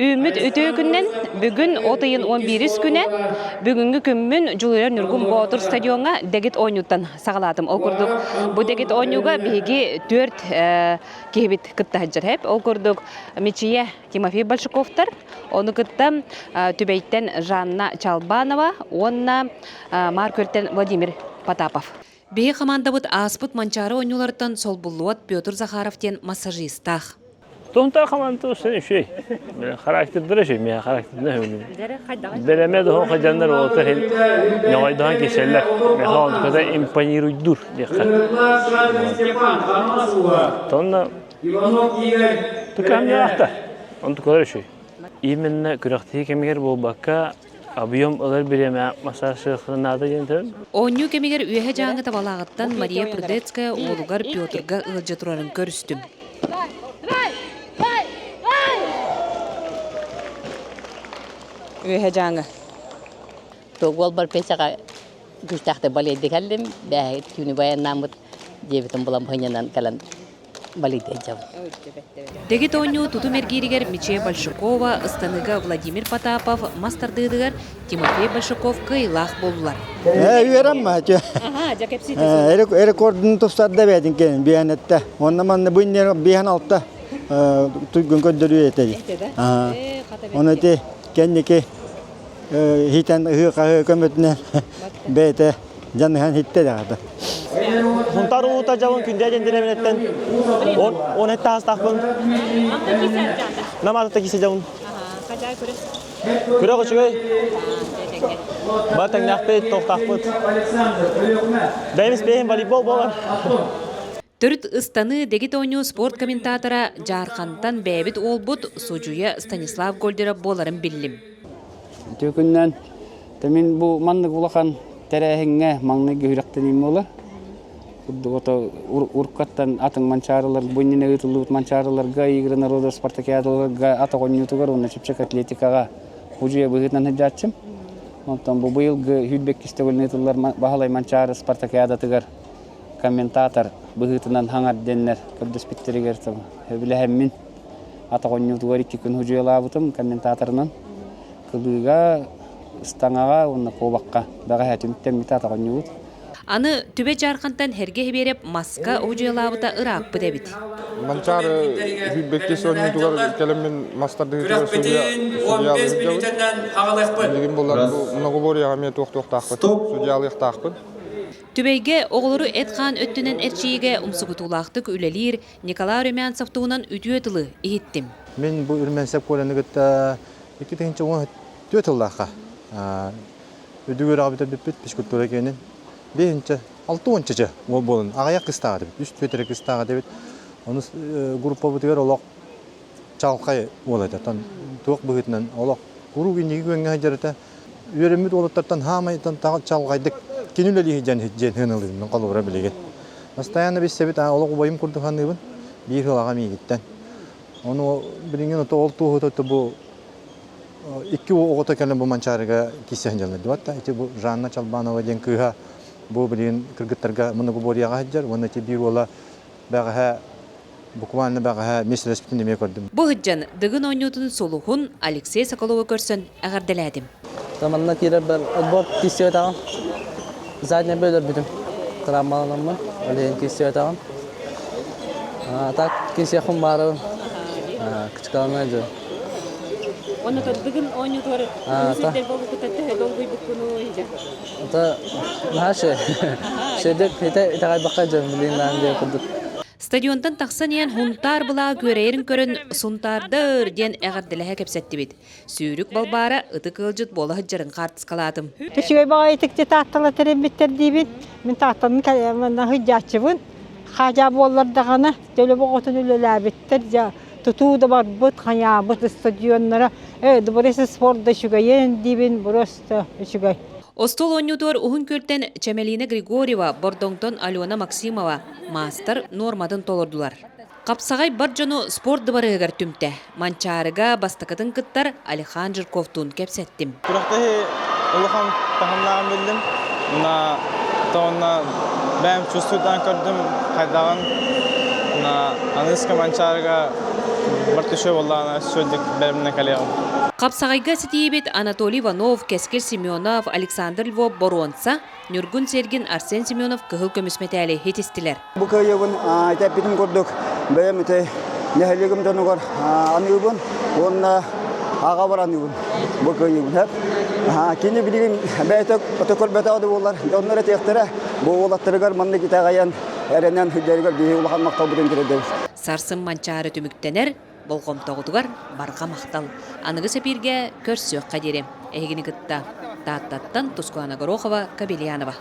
Үүммүт үтүө күннэн бүгүн от ыйын 11 күнэ бүгүҥҥү күммүн Дьулуйар Ньургун Боотур стадиоҥҥа дэгит оонньууттан саҕалаатым. Ол курдук бу дэгит оонньууга биһиги түөрт киһибит кытта сылдьар эп. Ол курдук Мичийэ Тимофей Большаковтар, ону кытта Түбэйтэн Жанна Чалбанова уонна Маар Күөлтэн Владимир Потапов. Биһи хамаандабыт ааспыт Манчаары оонньууларыттан солбуллубат Петр Захаров диэн массажистаах. Тонта хамаанда устан үчүгэй. Характердара үчүгэй, миэхэ характердара үчүгэй. Бэлэмэ доһон хадьаннар уолаттар иһин ньоҕойдоһон киирсэллэр. Миэхэ онтуката импонируйдуур диэххэ. Тонна тукаамньалаахтар. Онтукалар үчүгэй. Именно күрэхтэһии кэмигэр буолбакка, объем ылар бириэмэ массаж наада диэн этэрим. Оонньуу кэмигэр Үөһэ Дьааҥы Табалааҕыттан Мария Прудецкая уолугар Петрга ыалдьа турарын көрүстүм. Үөһэ Дьааҥы. Уолбар пенсияҕа күүстээхтик балыйды кэллим. Бээһи түүнү баяннааммыт дьиэбитин булан быһынньанан кэлэн Дэгит оонньуу тутум эргииригэр Миче Большакова, ыстаныыга Владимир Потапов, мас тардыытыгар Тимофей Большаков кыайыылаах буоллулар. Үөрэн маачы. Рекордун тупсарда бээтин кэлин биһэн этте. Онно манна бу биһэн алта туйгун көрдөрүү этэ. Оны ти кэнники хитен ыһыы-хаһыы көмөтүнэн бэйэтэ дьаныһан хиттэ даҕата. Хунтар уута дьабын күндэ дендиреминеттен он он этте хастахпын. Намазата кисе дьабын. Күрэх үчүгэй. Бар тэҥнээхпит, тохтаахпыт. Бэйэмис бэйэм волейбол буолар. Төрүт ыстаныы дэгит оонньуу спорт комментатора Дьаархантан бэйэбит уолбут судьуйа Станислав Гольдеров буоларын биллим. Үтүө күннэн. Мин бу маннык улахан тэрээһиҥҥэ маҥнайгы үрэхтэниим буолар. Курдук ото уруккаттан атын манчаарылар бу иннинэ ыытыллыбыт манчаарыларга игры народа спартакиадаларга ат оҕонньуутугар уонна чэпчэки атлетикаҕа худьуйа быһыытынан сылдьааччым. Онтон бу быйылгы сүүрбэккис төгүл ыытыллар Баһылай Манчаары спартакиадатыгар комментатор быһыытынан хаҥар диэннэр көрдөспүттэригэр сөбүлэһэммин ат оҕонньуутугар икки күн худьуйалаабытым комментаторынан. Кылыыга, ыстаҥаҕа уонна куобахха бэҕэһээ түмүктэммитэ ат оҕонньуубут. Аны Түбэ Дьаархантан Һэргэ Хибиэрэп маска удьуйалаабыта ырааппыт эбит. Манчаары сүүрбэккис оонньуутугар кэлэммин мас тардыһыытыгар судьуйалыы сылдьабын. Билигин булан бу многоборьеҕа эмиэ туох-туохтаахпыт, судьуйалыахтаахпын. Түбэйгэ оҕолору эт-хаан өттүнэн эрчийиигэ умсугутуулаахтык үлэлиир Николай Румянцев туһунан үтүө тылы иһиттим. Мин бу Үрмэнсэп Коляны кытта 2014 сыллаахха үрдүк үөрэҕи бүтэрбиппит физкультура киэнин биэһинчэ алта уончача уол буолан аҕыйах кыстааҕа эбит үс түөрт эрэ кыстааҕа эбит ону группабытыгар олох чалхай уол этэ туох быһыытынан олох куруук инники күөҥҥэ сылдьар этэ үөрэммит уолаттартан хаамайтан чалҕайдык кини үлэлии сылдьан диэн сыаналыыбын холобура билигин постоянно билсэбит олох убайым курдук саныыбын биир сыл аҕам миигиттэн ону билигин ото ол туоһута бу икки оҕото кэлэн бу Манчаарыга киирсэ сылдьаллар дибат ити бу Жанна Чалбанова диэн кыыһа бу билигин кыргыттарга многоборьеҕа сылдьар уонна ити биир уола бэҕэһээ буквально бэҕэһээ миэстэлэспитин эмиэ көрдүм. Бу сылдьан Дыгын оонньуутун сулуһун Алексей Соколову көрсөн эҕэрдэлээтим. Манна киирэрбэр отбор киирсибэтэҕим. Задняй бөлөрбүтүм. Травмаланаммын, ол иһин киирсибэтэҕим. Так киирсиэхпин баарыбын. Кычкаланар дьон. Онно Дыгын оонньуутугар сирдэр буолбуккуттан төһө долгуйбуккунуй дьэ? Это наһаа шедек ите итэҕэйбэххэ дьон билин наан диэн курдук. Стадионтан тахсан иһэн Һунтаар былаа күөрэйэрин көрөн «Сунтаардар» диэн эҕэрдэлэһэ кэпсэттибит. Сүүрүк Балбаара ытык ыалдьыт буола сылдьарын хаартыскалаатым. Үчүгэй баҕайытык дьэ Тааттала тэрийбиттэр диибин. Мин Тааттаны сылдьааччыбын. Хаадьаа буоллар даҕаны төлө оҕотун үлэлээбиттэр дьэ тутуу да барбыт, хайаабыт стадионнара э дворец спорда үчүгэйин диибин просто үчүгэй. Остуол оонньуутугар Уһун Күөлтэн Чэмэлиинэ Григорьева, Бордоҥтон Алена Максимова маастар нуорматын толордулар. Хапсаҕай бар дьону спорт дыбарыһыгар түмтэ. Манчаарыга бастакытын кыттар Алихан Жирковтуун кэпсэттим. Күрэхтэһии улахан таһымнааҕын биллим. На тоонна бэйэм чувствуйдаан көрдүм хайдаҕын. На аныска Манчаарыга Барыта үчүгэй буоллаҕына үчүгэйдик бэлэмнэнэн кэлиэҕим. Хапсаҕайга ситиһиибит Анатолий Иванов, Кэскил Семенов, Александр Львов боруонса, Ньургун Сергин, Арсен Семенов кыһыл көмүс мэтээли ситистилэр. Бу кыайыыбын этэппитим курдук бэйэм ити нэһилиэгим дьонугар аныыбын уонна аҕабар аныыбын бу кыайыыбын сөп. Кини билигин бэйэтэ өтө көрбөтөҕө да буоллар дьоннор этиэхтэрэ бу уолаттарыгар маннык итэҕэйэн эрэнэн сылдьарыгар биһиги улахан махталбытын тириэрдэбит. Сарсын Манчаары түмүктэнэр, болҕомтоҕутугар барҕа махтал. Аныгы сэпииргэ көрсүөххэ диэри. Эһигини кытта Тааттаттан Тускулана Горохова, Кабельянова.